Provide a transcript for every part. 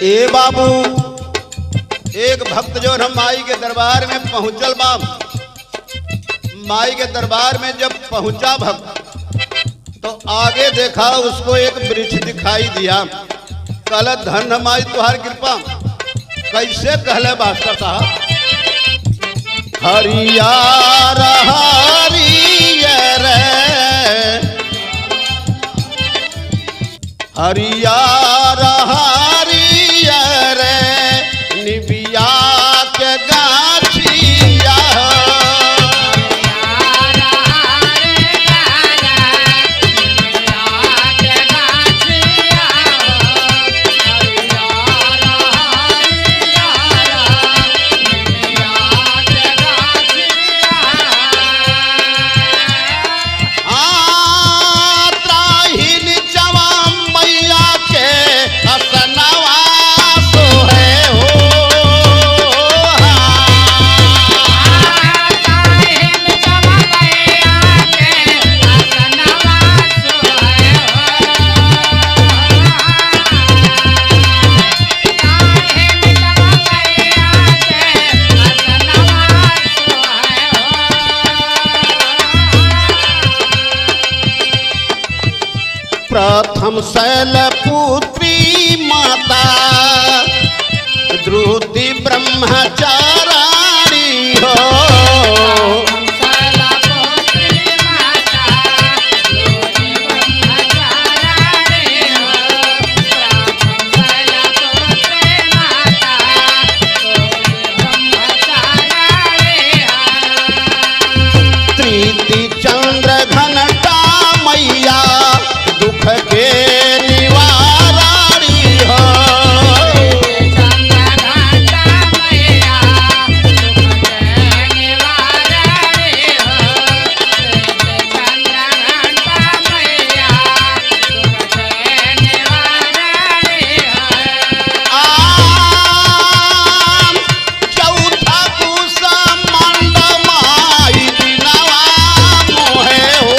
ए बाबू, एक भक्त जो हम माई के दरबार में पहुंचल बा। माई के दरबार में जब पहुंचा भक्त तो आगे देखा उसको एक वृक्ष दिखाई दिया। कहला धन माई तुहार कृपा। कैसे कहले मास्टर साहब? हरियार हरियर हरियार हरियर निबिया के गाछिया। त्राहिन चवा मैया के असनवा सोहे हो। प्रथम शैल पुत्री माता द्रुति ब्रह्मचाराणी हो। त्रीति चंद्र घनटा मैया दुख के निवाराणी हो। आम चौथा कुसमांड माई दिनवा मोहे हो।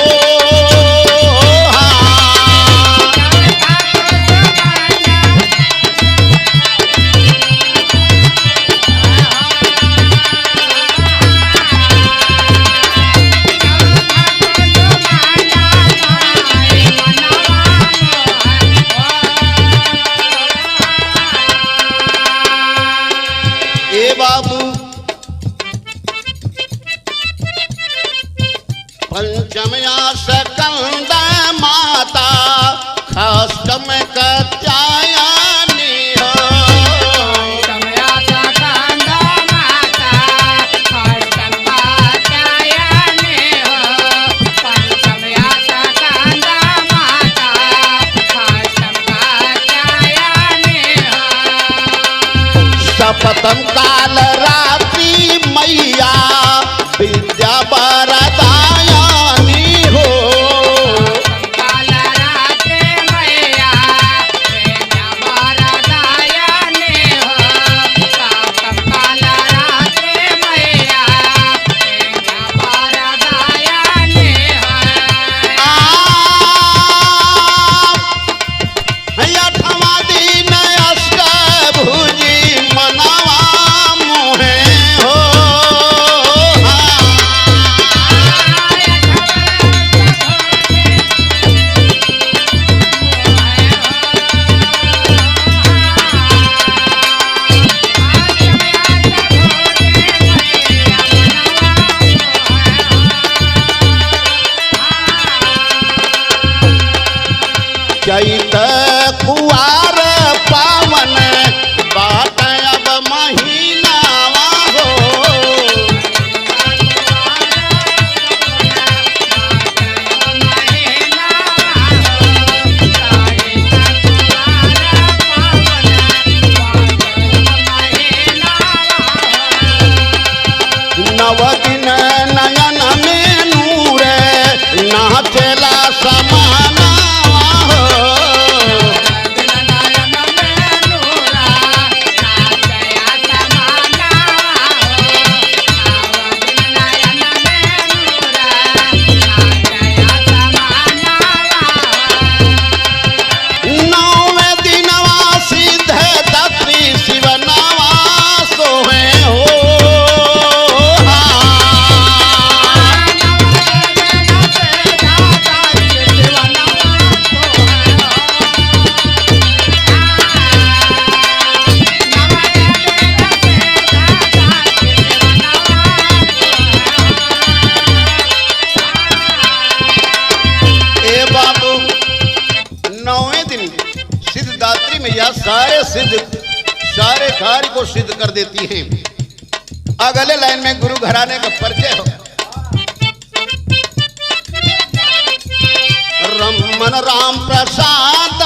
ए बाबू, पंचमया सकंद माता खष्टम कत्यायनी हो। सपतम काल रात्रि मैया विद्या वरदायनी हो। आठवा दिन अष्टभुजी मनवा सरस्वती मैया सारे सिद्ध, सारे कार्य को सिद्ध कर देती हैं। अगले लाइन में गुरु घराने का परिचय हो। रमन राम प्रसाद